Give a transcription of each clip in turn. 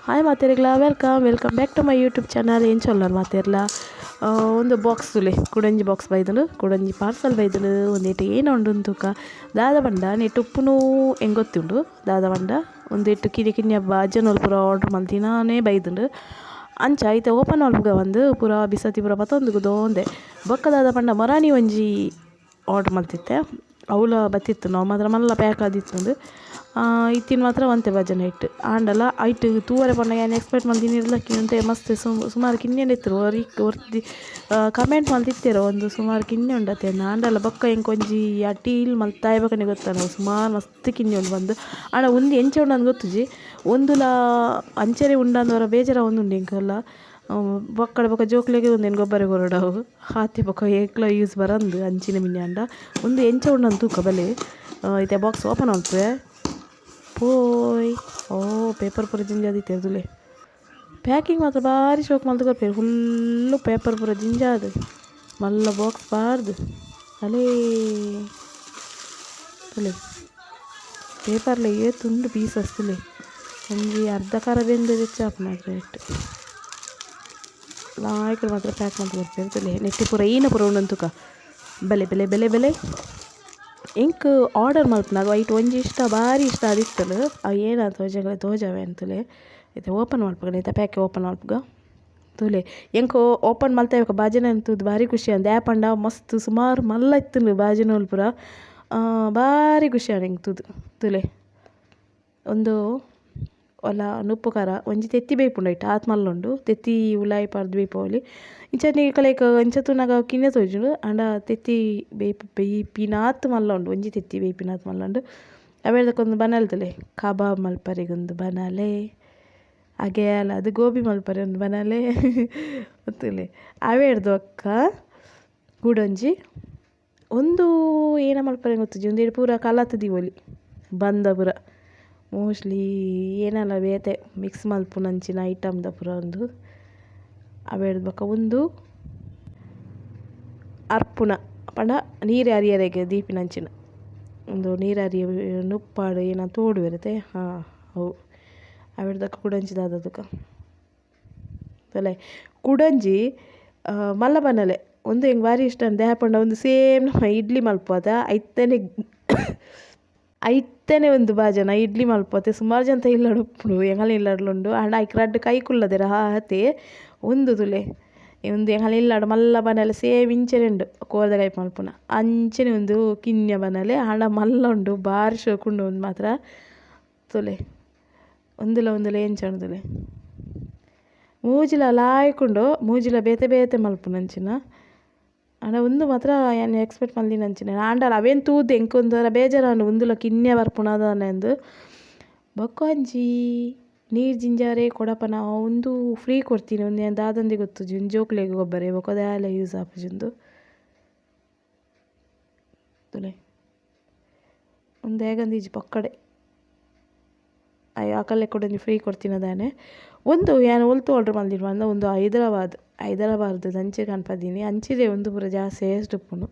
Hi ಮಾತೆರ್ಗ್ಲ, welcome welcome back to my YouTube channel. ಎಂಚೊಲ್ಲರ್ ಮಾತೆರ್ಲ ಒಂದು ಬಾಕ್ಸ್ ತುಲೆ ಕುಡಂಜಿ ಬಾಕ್ಸ್ ಬೈದಲು, ಕುಡಂಜಿ ಪಾರ್ಸಲ್ ಬೈದಲು. ಒಂದೇಟು ಏನ ಉಂಡು ತೂಕ ದಾದ ಪಂಡ ನೆಟ್ ಉಪ್ಪುನು ಎಂಗೊತ್ತುಂಡು ದಾದ ಪಂಡ ಒಂದೆಟ್ಟು ಕಿನ್ಯ ಕಿನ್ಯ ಬಾಜನೋಲ್ ಪೂರ ಆರ್ಡರ್ ಮಲ್ತಿನಾನೇ ಬೈದುಂಡು. ಅಂಚ ಐತೆ ಓಪನ್ ಮಲ್ಪುಗ ಒಂದು ಪೂರ ಬಿಸತಿ ಪೂರ ಪತ್ತೊಂದು ದೋಂದೆ. ಬೊಕ್ಕ ದಾದ ಪಂಡ ಮೊರಾನಿ ಒಂಜಿ ಆರ್ಡರ್ ಮಲ್ತಿತ್ತೆ, ಅವುಲ ಬತ್ತಿತ್ತು. ನಾವು ಮಾತ್ರ ಮಲ್ಲ ಪ್ಯಾಕ್ ಆದಿತ್ತುಂಡು. ಇತ್ತಿನ ಮಾತ್ರ ಒಂತೆ ಭಜನೆ ಇಟ್ಟು ಆಂಡಲ ಐಟ್ ತೂವರೆ ಪನ್ನಗ ಯಾನ್ ಎಕ್ಸ್ಪೆಕ್ಟ್ ಮಲ್ದಿನಿರ್ಲ ಒಂತೆ ಮಸ್ತ್ ಸುಮಾರು ಕಿನ್ಯನೆ ಇತ್ತು. ಒರ್ತಿ ಕಮೆಂಟ್ ಮಲ್ತಿತ್ತೆರ್ ಒಂದು ಸುಮಾರು ಕಿನ್ಯ ಉಂಡತೆ. ಆಂಡಲ ಬೊಕ್ಕ ಎಂಕ್ ಒಂಜಿ ಆ ಟೀಲ್ ಮಲ್ತಾಯ ಬೊಕ್ಕನೆ ಗೊತ್ತಾಂಡ್ ಸುಮಾರು ಮಸ್ತ್ ಕಿನ್ಯ ಉಂಡು ಬಂದು. ಆಂಡ ಉಂದು ಎಂಚ ಉಂಡು ಗೊತ್ತುಜಿ, ಒಂದುಲ ಅಂಚನೆ ಉಂಡಂದವರ ಬೇಜಾರ ಒಂದುಂಡು ಎಂಕಲ್ಲ. ಬೊಕ್ಕಡ ಬೊಕ್ಕ ಜೋಕ್ಲೆಗೆ ಒಂದೇನು ಗೊಬ್ಬರ ಕೊರಡವು ಹಾತಿ ಬೊಕ್ಕ ಏಕ್ಲ ಯೂಸ್ ಬರಂದು ಅಂಚಿನ ಮಿನಿ. ಆಂಡ ಒಂದು ಎಂಚ ಉಂಡಂದು ತೂಕ ಬಲೆ. ಇತ್ತೆ ಬಾಕ್ಸ್ ಓಪನ್ ಮಲ್ಪುವೆ. ಪೋಯ್ ಓ ಪೇಪರ್ ಪೂರ ಜಿಂಜಾದಿತ್ತೆ ತೂಲೆ. ಪ್ಯಾಕಿಂಗ್ ಮಾತ್ರ ಭಾರಿ ಶೋಕು ಮಲ್ತ್ ಕೊರ್ಪೆರ್. ಫುಲ್ಲು ಪೇಪರ್ ಪೂರ ಜಿಂಜಾದ್ ಮಲ್ಲ ಬಾಕ್ಸ್ ಪಾಡ್ದು ಅಲೇ ತೂಲೆ ಪೇಪರ್ಲ ಏತ್ ಉಂಡು ಪೀಸಸ್ ತೂಲೆ. ಒಂಜಿ ಅರ್ಧ ಕರ ಬೆಂದ್ ಬೆಚ್ಚ ಆಪುಂಡು ಇಟ್ಟು ಲಾಯ್ಕಡ್ ಮಾತ್ರ ಪ್ಯಾಕ್ ಮಲ್ತ್ ಕೊರ್ಪೆರ್ ತೂಲೆ. ನೆಟ್ಟ್ ಪೂರ ಈನ ಪೂರ ಉಂಡು ತೂಕ. ಬಲೆ ಬೆಲೆ ಬೆಲೆ ಬೆಲೆ ಎಂಕ್ ಆರ್ಡರ್ ಮಲ್ಪುನಗ ಐಟ್ ಒಂಜಿ ಇಷ್ಟ ಭಾರಿ ಇಷ್ಟ ಆದಿತ್ತುಂಡು. ಅವು ಏನ ತೋಜಾಗ ತೋಜಾವೆ ಅಂತುಲೆ. ಇತ್ತೆ ಓಪನ್ ಮಲ್ಪುಗ, ಇತ್ತೆ ಪ್ಯಾಕ್ ಓಪನ್ ಮಲ್ಪುಗ ತೂಲೆ. ಎಂಕ್ ಓಪನ್ ಮಲ್ತೆ ಬಾಜನ ತೂದು ಭಾರಿ ಖುಷಿ ಆಂಡ್. ದಾಯೆ ಪಂಡ ಮಸ್ತ್ ಸುಮಾರು ಮಲ್ಲ ಇತ್ತುಂಡು ಬಾಜನೋಲ್ ಪೂರ. ಭಾರಿ ಖುಷಿ ಆಂಡ್ ಎಂಕ್ ತೂದು. ತೂಲೆ ಒಂದು ಒಲ ನುಪ್ಪು ಖಾರ ಒಂಜಿ ತೆತ್ತಿ ಬೇಯ್ಪುಂಡು ಐಟ್ ಆತ್ ಮಲ್ಲ ಉಂಡು. ತೆತ್ತಿ ಉಲಾಯಿ ಪಾಡ್ದ್ ಬೇಯ್ಪಾವೊಲಿ. ಇಂಚ ನಿಕಲೆಗ್ ಇಂಚ ತೂನಗ ಕಿನ್ಯ ತೋಜುಂಡು, ಆಂಡ ತೆತ್ತಿ ಬೇಯ್ಪಿನಾತ್ ಮಲ್ಲ ಉಂಡು. ಒಂಜಿ ತೆತ್ತಿ ಬೇಯ್ಪಿನಾತ್ ಮಲ್ಲ ಉಂಡು. ಅವೆರ್ದಕ ಒಂದು ಬನಲೆ ತೂಲೆ, ಕಬಾಬ್ ಮಲ್ಪರೆಗೊಂದು ಬನಲೆ, ಅಗೆಲ ಅದು ಗೋಬಿ ಮಲ್ಪರೆ ಒಂದು ಬನಲೆ ತೂಲೆ. ಅವೆರ್ದ್ ಬೊಕ್ಕ ಕುಡೊಂಜಿ ಒಂದು ಏನ ಮಲ್ಪರೆ ಗೊತ್ತುಜಿ. ಉಂದೆಟ್ ಪೂರ ಕಲತ್ ದೀವೊಲಿ ಬಂದ ಪೂರ. ಮೋಸ್ಟ್ಲಿ ಏನಲ ಬೇತೆ ಮಿಕ್ಸ್ ಮಲ್ಪುನಂಚಿನ ಐಟಮ್ದ ಪೂರ ಉಂದು. ಅವೆರ್ದ್ ಬೊಕ್ಕ ಉಂದು ಅರ್ಪುನ ಪಂಡ ನೀರು ಅರಿಯರೆಗ್ ದೀಪಿನಂಚಿನ ಉಂದು. ನೀರು ಅರಿಯ ನುಪ್ಪಾಡ್ ಏನ ತೋಡುವೆರತೆ. ಹಾಂ ಅವು. ಅವೆರ್ದ್ ಬೊಕ್ಕ ಕುಡೊಂಜಿ ದಾದ ತೂಕ ತೂಲೆ. ಕುಡೊಂಜಿ ಮಲ್ಲ ಬನಲೆ. ಉಂದು ಎಂಕ್ ಬಾರಿ ಇಷ್ಟ ದಾಯೆ ಪಂಡ ಉಂದು ಸೇಮ್ ನಮ ಇಡ್ಲಿ ಮಲ್ಪುವತ ಐತನೆ ಐತನೆ ಒಂದು ಬಾಜನ ಇಡ್ಲಿ ಮಲ್ಪುವತೆ. ಸುಮಾರು ಜನ ಇಲ್ಲಡ್ ಉಪ್ಪುಂಡು, ಎಂಕಲ್ನ ಇಲ್ಲಡ್ಲ ಉಂಡು. ಆಂಡ ಐಕ್ ರಡ್ಡ್ ಕೈ ಕುಲ್ಲದೆರ್ ಆತೆ. ಉಂದು ತೂಲೆ, ಉಂದು ಎಂಕಲ್ನ ಇಲ್ಲಡ್ ಮಲ್ಲ ಬನಲೆ ಸೇಮ್ ಇಂಚನೆ ಉಂಡು. ಕೋರ್ದ ಕೈಪು ಮಲ್ಪುನ ಅಂಚನೆ ಉಂದು ಕಿನ್ಯ ಬನಲೆ, ಆಂಡ ಮಲ್ಲ ಉಂಡು, ಬಾರಿ ಶೋಕು ಉಂಡು ಉಂದು ಮಾತ್ರ. ತೂಲೆ ಉಂದುಲ ಉಂದುಲ ಎಂಚ ಉಂಡು ತೂಲೆ. ಮೂಜಿಲ ಲಾಯ್ಕ್ ಉಂಡು, ಮೂಜಿಲ ಬೇತೆ ಬೇತೆ ಮಲ್ಪುನಂಚಿನ. ಆಂಡ ಉಂದು ಮಾತ್ರ ಯಾನ್ ಎಕ್ಸ್ಪೆಕ್ಟ್ ಮಲ್ದಿನಂಚಿನ. ಆಂಡಲ ಅವೇನ್ ತೂದು ಎಂಕ್ ಒಂಥರ ಬೇಜಾರಾಂಡ್ ಉಂದುಲ ಕಿನ್ಯ ಬರ್ಪುನ ದಾನೆ ಅಂದ್. ಬೊಕ್ಕ ಒಂಜಿ ನೀರು ಜಿಂಜಾರೆ ಕೊಡಪನ ಉಂದು ಫ್ರೀ ಕೊರ್ತಿನಿ. ಉಂದು ಯಾನ್ ದಾದಂದೆ ಗೊತ್ತುಜಿ. ಉಂದು ಜೋಕ್ಲೆಗ್ ಗೊಬ್ಬರೆ ಬೊಕ್ಕ ದಾಲ ಯೂಸ್ ಆಪುಜಿ ಉಂದು. ತೂಲೆ ಉಂದು ದಾಯೆಗಂದ್ ಪಕ್ಕಡೆ ಅಕಲ್ನ ಕುಡೊಂಜಿ ಫ್ರೀ ಕೊರ್ತಿನ ದಾನೆ. ಉಂದು ಯಾನ್ ಒಲ್ತು ಆರ್ಡರ್ ಮಲ್ದಿನಿ ಪಂಡ ಉಂದು ಹೈದರಾಬಾದ್ ಹೈದರಾಬಾದ್ ಅಂಚೆ ಕನ್ಪದೀನಿ. ಅಂಚಿದೆ ಉಂದು ಪೂರ ಜಾಸ್ತಿ ಟೇಸ್ಟ್ ಉಪ್ಪುಂಡು.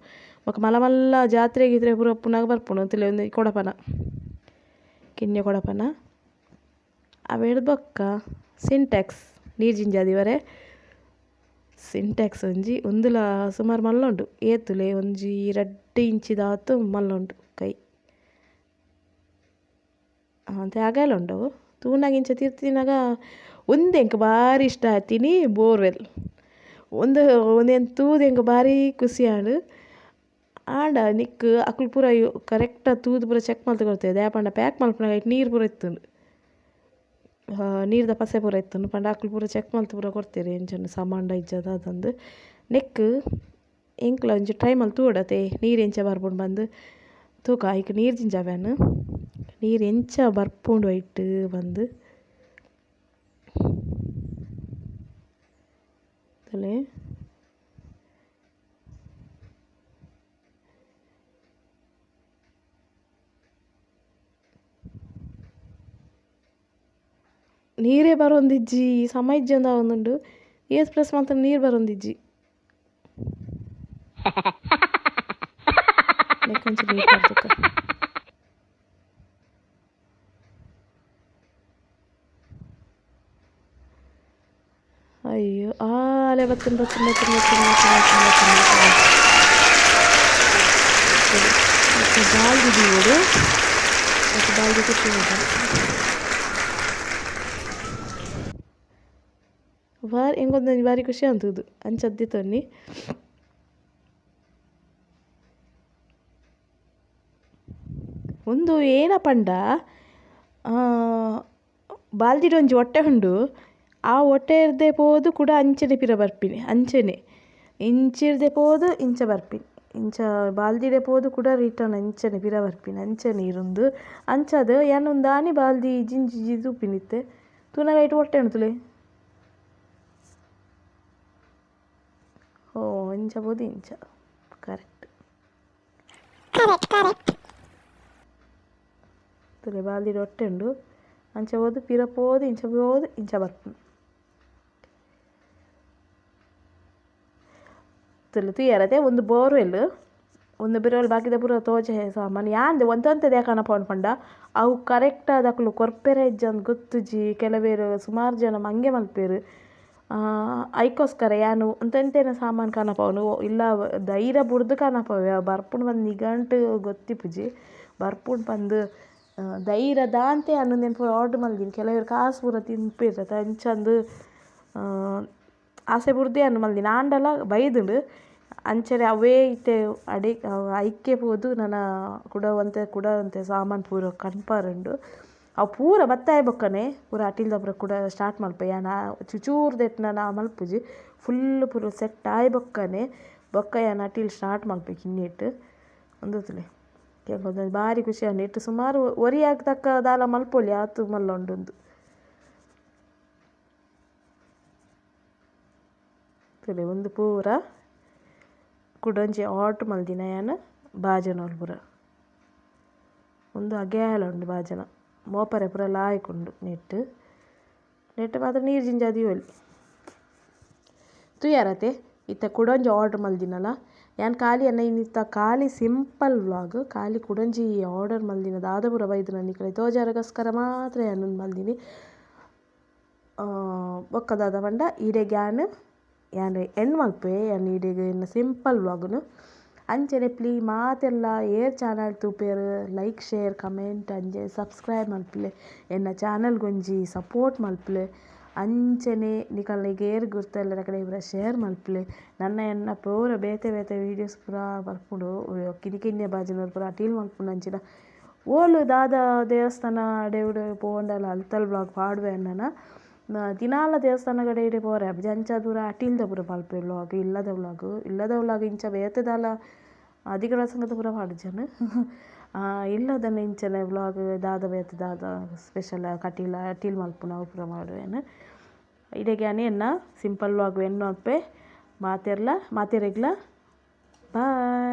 ಬೊಕ್ಕ ಮಲ್ಲ ಮಲ್ಲ ಜಾತ್ರೆ ಗೀತ್ರೆ ಪೂರ ಉಪ್ಪುನಗ ಬರ್ಪುಂಡು. ತೂಲೆ ಉಂದು ಕೊಡಪನ, ಕಿನ್ಯ ಕೊಡಪನ. ಅವೆರ್ದ್ ಬೊಕ್ಕ ಸಿಂಟ್ಯಾಕ್ಸ್ ನೀರು ಜಿಂಜಾದಿವರೆ ಸಿಂಟ್ಯಾಕ್ಸ್ ಒಂಜಿ. ಉಂದುಲ ಸುಮಾರು ಮಲ್ಲ ಉಂಡು. ಏತುಲೆ ಒಂಜಿ ರಡ್ಡ್ ಇಂಚಿದಾತ್ ಮಲ್ಲ ಉಂಡು ಕೈ ಅಂತೆ ಅಗಲ ಉಂಡು. ತೂನಗ ಇಂಚ ತಿರ್ತಿನಗ ಉಂದು ಎಂಕ್ ಬಾರಿ ಇಷ್ಟ ಆತಿನಿ ಬೋರ್ವೆಲ್. ಉಂದು ಉಂದೆನ್ ತೂದು ಎಂಕ್ ಬಾರಿ ಖುಷಿ ಆಂಡ್. ಆಂಡ ನಿಕ್ಕ್ ಅಕುಲು ಪೂರ ಕರೆಕ್ಟ್ ಆದ್ ತೂದು ಪೂರ ಚೆಕ್ ಮಲ್ತ್ ಕೊರ್ತೆರ್. ದಾಯೆ ಪಂಡ ಪ್ಯಾಕ್ ಮಲ್ಪುನಗ ಐಟ್ ನೀರು ಪೂರ ಇತ್ತುಂಡು, ನೀರ್ದ ಪಸೆ ಪೂರ ಇತ್ತುಂಡು. ಪಂಡ ಅಕುಲು ಪೂರ ಚೆಕ್ ಮಲ್ತ್ ಪೂರ ಕೊರ್ತೆರ್ ಎಂಚ ಸಮಾಂಡ ಇಜ್ಜ ದಾದಂದ್. ನೆಕ್ಕ್ ಎಂಕ್ಲ ಒಂಜಿ ಟ್ರೈ ಮಲ್ತ್ ತೂವೊಡತೆ ನೀರು ಎಂಚ ಬರ್ಪುಂಡು ಪಂದ್. ತೂಕ ಐಕ್ ನೀರು ಜಿಂಜಾವೆನ್, ನೀರು ಎಂಚ ಬರ್ಪುಂಡು ಐಟ್ ಪಂದ್. ತೂಲೆ ನೀರೇ ಬರೊಂದಿಜ್ಜಿ, ಸಮ ಇಜ್ಜಂದ ಆವೊಂದುಂಡು. ಏತ್ ಪ್ರೆಸ್ ಮಲ್ತ್ಂಡ ನೀರು ಬರೊಂದಿಜ್ಜಿ. ನೆಕ್ಕೊಂಚಿ ನೀರು ಪಾಡ್ದುಕ. ಅಯ್ಯೋ ಆಲೆ ಬತ್ತುಂಡು ಬತ್ತುಂಡು ಬತ್ತುಂಡು ಬತ್ತುಂಡು ಬತ್ತುಂಡು ಬತ್ತುಂಡು ಬತ್ತುಂಡು ಬಾಲ್ದಿ ದೀವೊಡು ಬೊಕ್ಕ ಬಾಲ್ದಿ ಕುತ್ತುಂಡು ಬಾರಿ ಎಂಕೊಂದೊಂಜಿ ಬಾರಿ ಖುಷಿ ಅಂತುದು ಅಂಚದ್ದಿತ್ತೊನ್ನಿ. ಉಂದು ಏನ ಪಂಡ ಬಾಲ್ದಿಡ್ ಒಂಜಿ ಒಟ್ಟೆ ಉಂಡು ಆ ಒಟ್ಟೆರ್ದೆ ಪೋದು ಕುಡ ಅಂಚನೆ ಪಿರ ಬರ್ಪಿನಿ ಅಂಚನೆ ಇಂಚಿರ್ದೆ ಪೋದು ಇಂಚ ಬರ್ಪಿನಿ ಇಂಚ ಬಾಲ್ದಿಡೆ ಪೋದು ಕುಡ ರಿಟರ್ನ್ ಅಂಚನೆ ಪಿರ ಬರ್ಪಿನಿ ಅಂಚನೆ ನೀರುಂದು ಅಂಚಾದ್ ಯಾನ್ ಉಂದಾನಿ ಬಾಲ್ದಿ ಜಿಂಜಿ ತೂಪಿನಿ ಇತ್ತೆ ತೂನಗ ಐಟ್ ಒಟ್ಟೆ ಉಂಡು ತೂಲೆ. ಓ ಇಂಚ ಪೋದು ಇಂಚ correct correct correct. ತೂಲೆ ಬಾಲ್ದಿಡ್ ಒಟ್ಟೆ ಉಂಡು ಅಂಚ ಪೋದು ಪಿರ ಪೋದು ಇಂಚ ಪೋದು ಇಂಚ ಬರ್ಪುಂಡು. ತೂಲೆ ತೂಯರತೆ ಒಂದು ಬೋರ್ವೆಲ್ ಒಂದು ಬಿರೊಲ್ ಬಾಕಿದ ಪೂರ ತೋಜೆ ಸಾಮಾನ್ ಯಾನ್ ಒಂತೊಂತೆ ದಾಯೆ ಕನಪವೊಂಡು ಪಂಡ ಅವು ಕರೆಕ್ಟ್ ಆದ್ ಅಕುಲು ಕೊರ್ಪೆರೆ ಇಜ್ಜಂದ್ ಗೊತ್ತುಜಿ ಕೆಲವೆರ್ ಸುಮಾರು ಜನ ಮಂಗೆ ಮಲ್ಪೆರ್ ಐಕೋಸ್ಕರ ಯಾನ್ ಒಂತೊಂತೆನ ಸಾಮಾನ್ ಕನಪವುನು ಇಲ್ಲ ಧೈರ್ಯ ಬುಡ್ದು ಕನಪವೆ ಅವು ಬರ್ಪುಂಡು ಪಂದ್ ನಿಗಂಟ್ ಗೊತ್ತಿಪುಜಿ ಬರ್ಪುಂಡು ಪಂದ್ ಧೈರ್ಯ ದಾಂತೆ ಯಾನ್ ಉಂದೆನ್ ಪೂರ ಆರ್ಡರ್ ಮಲ್ದಿನಿ ಕೆಲವೆರ್ ಕಾಸ್ ಪೂರ ತಿನ್ಪೆರ್ ಅತ ಅಂಚಂದ್ ಆಸೆ ಬುಡ್ದು ಯಾನ್ ಮಲ್ದಿನಿ ಆಂಡಲ ಬೈದುಂಡು ಅಂಚನೆ ಅವೇ ಇತ್ತೆ ಅಡೆ ಐಕೆ ಪೋದು ನನ ಕುಡ ಒಂತೆ ಕುಡ ಒಂತೆ ಸಾಮಾನ್ ಪೂರ ಕನ್ಪರುಂಡು ಅವು ಪೂರ ಬತ್ತಾಯಿ ಬೊಕ್ಕನೆ ಪೂರ ಅಟಿಲ್ದ ಪೂರ ಕುಡ ಸ್ಟಾರ್ಟ್ ಮಲ್ಪೆ ಯಾನ್ ಚುಚೂರು ದೆತ್ತ್ ನಾ ಮಲ್ಪುಜಿ ಫುಲ್ ಪೂರ ಸೆಟ್ ಆಯಿ ಬೊಕ್ಕನೆ ಬೊಕ್ಕ ಯಾನ್ ಅಟಿಲ್ ಸ್ಟಾರ್ಟ್ ಮಲ್ಪೆ ಕಿನ್ನಿಟ್ ಉಂದು ತೂಲೆ ಬಾರಿ ಖುಷಿ ಆಂಡ್ ಇಟ್ಟು ಸುಮಾರು ಒರಿಯಾಗ್ ತಕ್ಕ ದಾಲ ಮಲ್ಪೊಲಿ ಆತ್ ಮಲ್ಲ ಉಂಡು ಉಂದು. ತೂಲೆ ಉಂದು ಪೂರ ಕುಡೊಂಜಿ ಆರ್ಡರ್ ಮಲ್ದಿನ ಯಾನ್ ಬಾಜನೊಲು ಪೂರ ಉಂದು ಅಗೇಲ ಉಂಡು ಬಾಜನ ಮೋಪರೆ ಪೂರ ಲಾಯ್ಕ್ ಉಂಡು ನೆಟ್ಟ್ ನೆಟ್ಟ್ ಮಾತ್ರ ನೀರು ಜಿಂಜ ದೀವೊಲಿ. ತೂಯರತೆ ಇತ್ತೆ ಕುಡೊಂಜಿ ಆರ್ಡರ್ ಮಲ್ದಿನಲ ಯಾನ್ ಖಾಲಿ ಎನ್ನ ಇನ್ನಿತ್ತ ಖಾಲಿ ಸಿಂಪಲ್ ವ್ಲಾಗ್ ಖಾಲಿ ಕುಡೊಂಜಿ ಆರ್ಡರ್ ಮಲ್ದಿನ ದಾದ ಪೂರ ಬೈದುನ ನಿಕಲೆ ತೋಜಾರಗೋಸ್ಕರ ಮಾತ್ರ ಯಾನ್ ಉಂದು ಮಲ್ದಿನಿ. ಬೊಕ್ಕ ದಾದ ಪಂಡ ಇಡೆಗ್ ಯಾನ್ ಯಾನ್ ಎಂಡ್ ಮಲ್ಪುವೆ ಯಾನ್ ಇಡೆಗ್ ಎನ್ನ ಸಿಂಪಲ್ ವ್ಲಾಗ್ನು ಅಂಚನೆ ಪ್ಲೀ ಮಾತೆಲ್ಲ ಏರ್ ಚಾನಲ್ ತೂಪೆರ್ like share comment ಅಂಚೆ ಸಬ್ಸ್ಕ್ರೈಬ್ ಮಲ್ಪುಲೆ ಎನ್ನ ಚಾನಲ್ಗೊಂಜಿ ಒಂಜಿ ಸಪೋರ್ಟ್ ಮಲ್ಪುಲೆ ಅಂಚನೆ ನಿಕಲ್ನ ಏರ್ ಗುರ್ತಲ್ಲ ಅಕಲೆ ಪೂರ ಶೇರ್ ಮಲ್ಪುಲೆ ನನ್ನ ಎನ್ನ ಪೂರ ಬೇತೆ ಬೇತೆ ವೀಡಿಯೋಸ್ ಪೂರ ಬರ್ಪುಂಡು ಕಿನ್ನಿ ಕಿನ್ನಿ ಬಾಜನೊಲು ಪೂರ ಅಟೀಲ್ ಮಲ್ಪುಂಡು ಅಂಚಿನ ಓಲು ದಾದ ದೇವಸ್ಥಾನ ಅಡೆ ಪೋಂಡಲ ಅಲ್ತಲ್ ವ್ಲಾಗ್ ಪಾಡುವೆ ನನ ದಿನಾಲ ದೇವಸ್ಥಾನ ಕಡೆ ಇಡೆ ಪೋರೆ ಅಂಚ ಪೂರ ಅಟಿಲ್ದ ಪೂರ ಮಲ್ಪೆ ವ್ಲಾಗ್ ಇಲ್ಲದ ವ್ಲಾಗ್ ಇಲ್ಲದ ವ್ಲಾಗ್ ಇಂಚ ಬೇತೆ ದಾಲ ಅಧಿಕ ಪ್ರಸಂಗದ ಪೂರ ಪಾಡುಜೆನ್ ಇಲ್ಲದನ್ನ ಇಂಚನೆ ವ್ಲಾಗ್ ದಾದ ಬೇತೆ ದಾದ ಸ್ಪೆಷಲ್ ಕಟೀಲ ಅಟೀಲ್ ಮಲ್ಪುನ ಅವು ಪೂರ ಮಾಡುವೆನ್. ಇಡೆಗ್ ಯಾನ್ ಎನ್ನ ಸಿಂಪಲ್ ವ್ಲಾಗ್ ಎಣ್ಣೆ ಮಲ್ಪೆ ಮಾತೆರ್ಲ ಮಾತೆರೆಗ್ಲ ಬಾಯ್.